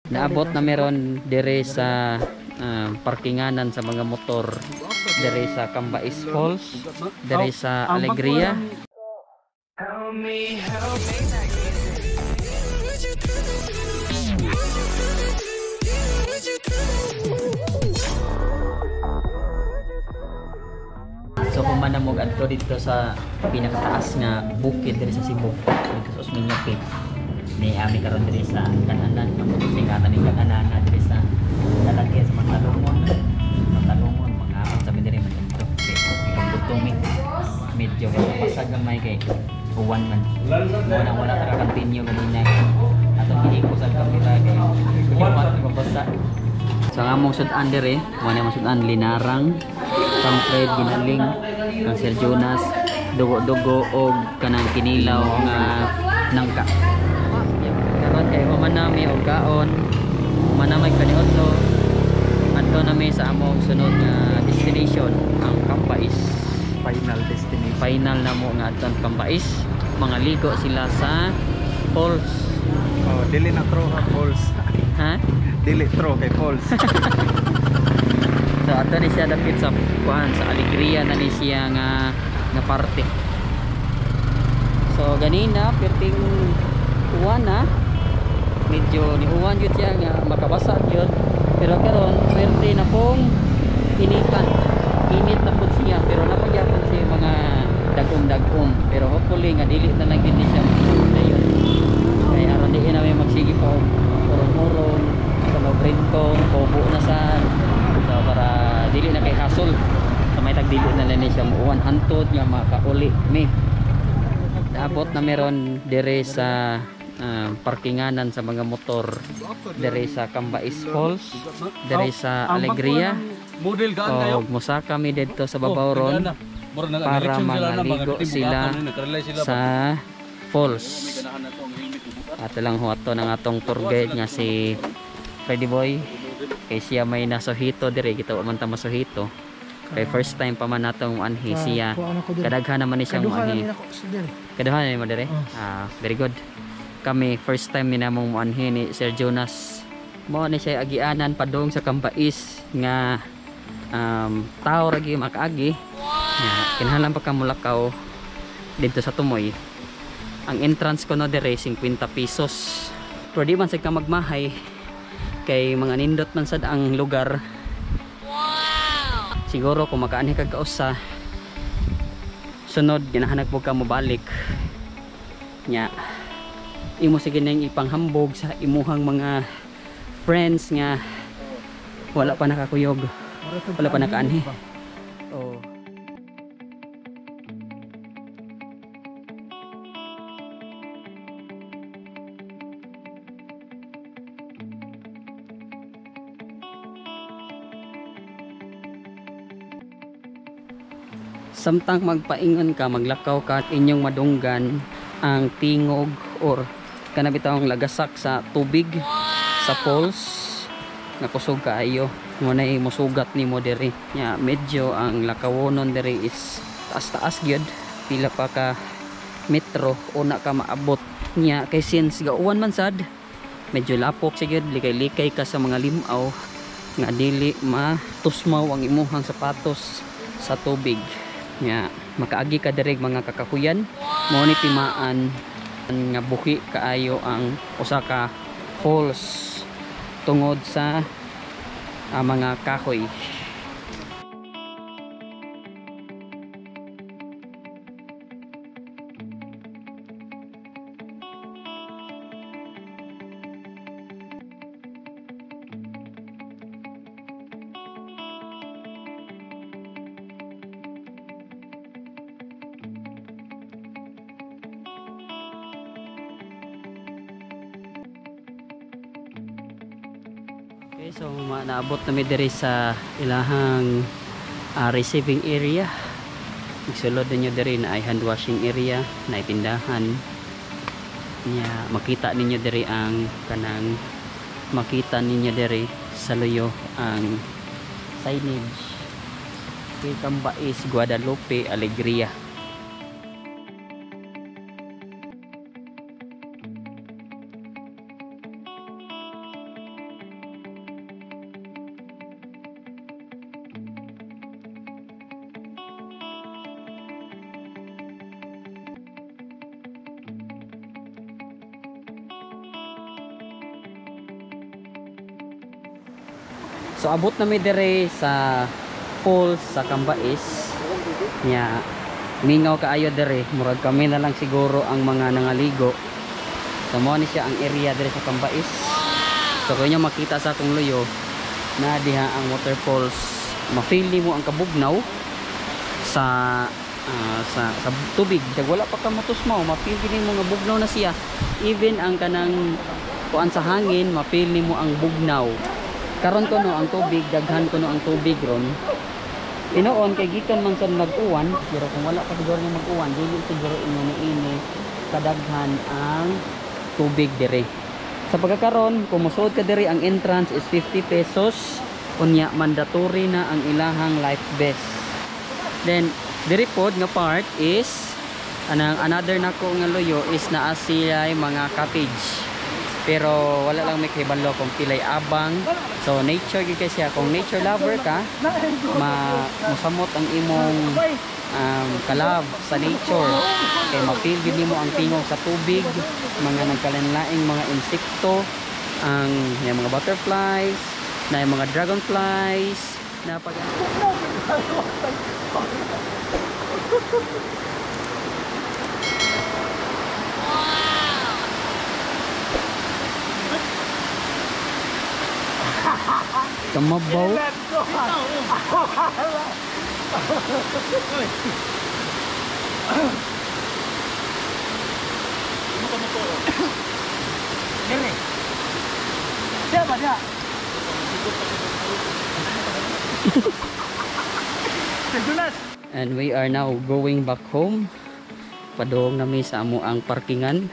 Naabot na meron dire sa parkinganan sa mga motor dire sa Cambais Falls, dire sa Alegria. So human na mo adto dito sa pinakataas nga bukid diri sa Cebu, dito sa Osmeña Peak. Ni ami karon diri sa kananan nga singatan ni kananan diri sa lalaki sa Mantalongon. Mantalongon mga sa mi diri man dito. Okay, mi medyo basag gamay kay uwan man. Wala wala ta continue ganina. Atong gihikos ang kamera kay uwan mabasa. So ang among sud-an diri, mo na sud-an Linarang, Pamfred, Ginaling, ang Sir Jonas, dugo-dugo og kanang kinilaw nga nangka. Karon kay human nami og kaon, human nami kaniudto. Adto nami sa among sunod nga destination, ang Cambais. Final destination. Final na mo nga adto ang Cambais. Mga ligo sila sa falls. Oh, dili na true ha, falls. Ha? Dili true kay falls. So ato ni siya dapit sa kuan sa Alegria na ni siya nga nga parte. So ganina perting uwan na, medyo ni uwan gyud siya nga makabasa gyud, pero karon perte na pong initan. Init na pud siya pero napagyapon siya mga dagom-dagom, pero hopefully nga dili na lang gyud ni siya dayon. Kay aron di na may magsige pa og urong-urong sa Lobrinton, kubo na sa. So para dili na kay hasol. So may tag dili na lang ni siya muuwan hantod nga makauli mi. Naabot na meron dire sa parkinganan sa mga motor dire sa Cambais Falls, dire sa Alegria. O mosaka mi didto sa babaw ron para mangaligo sila sa falls. Ato lang ho ato ng atong tour guide nga si Freddy Boy. Kay siya may nasuhito dire, kita wa man ta masuhito. Kay first time pa man natong anhi siya. Kadaghan naman ni siyang anhi. Kadaghan ni mo dire? Ah, very good. Kami first time ni namong moanhi ni Sir Jonas. Mao ni siya agianan padung sa Cambais nga tao ra gyud makaagi. Wow. Kinahanglan pa ka molakaw didto sa Tumoy. Ang entrance ko no dire 50 pesos. Pero di man sad ka magmahay kay mga nindot man sad ang lugar. Wow. Siguro kung makaanhi kag kausa sunod ginahanap mo ka mobalik. Nya imo sige nang ipanghambog sa imuhang mga friends nga wala pa nakakuyog, wala pa nakaanhi. Oh. Samtang magpaingon ka, maglakaw ka at inyong madunggan ang tingog or kanabitawang lagasak sa tubig sa falls, nakusog kaayo mo na musugat nimo diri. Nya medyo ang lakawonon diri is taas-taas gyud, pila pa ka metro una ka maabot. Nya kay since gauwan man sad, medyo lapok siya gyud, likay-likay ka sa mga limaw nga dili matusmaw ang imuhang sapatos sa tubig. Nya makaagi ka diri mga kakahuyan. Mao ni timaan nga buhi kaayo ang usa ka falls tungod sa mga kahoy. Okay, so naabot na mi diri sa ilahang receiving area. Igsulod ninyo diri na ay hand washing area, na itindahan. Nya makita ninyo diri ang kanang makita ninyo diri sa luyo ang signage kay Cambais, Guadalupe, Alegria. So abot na mi dire sa falls sa Cambais. Nya mingaw kaayo dire, murag kami na lang siguro ang mga nangaligo. So mao ni siya ang area dire sa Cambais. So kung inyo makita sa akong luyo na diha ang waterfalls, ma-feel nimo ang kabugnaw sa tubig. Kag wala pa ka matusmaw, ma-feel gid nimo nga bugnaw na siya. Even ang kanang kuan sa hangin, ma-feel nimo ang bugnaw. Karon kuno ang tubig, daghan kuno ang tubig ron. Tinuon kay gikan man sa nag-uwan, pero kung wala pa siguro nga mag-uwan, dili siguro ingon niini kadaghan ang tubig dire. Sa pagkakaron, kung mosuod ka diri, ang entrance is 50 pesos. Unya mandatory na ang ilahang life vest. Then diri pod nga part is anang another nako nga luyo is naa siya mga cottage. Pero wala lang may kahibalo kung pilay abang. So nature gyud kay siya. Kung nature lover ka, ma mosamot ang imong kalab sa nature. Kay ma-feel gyud nimo ang tingog sa tubig, mga nagkalanlaing mga insekto, ang yung mga butterflies, na yung mga dragonflies, na pag Kamabaw. Siapa dia? And we are now going back home. Padong nami sa amo ang parkingan.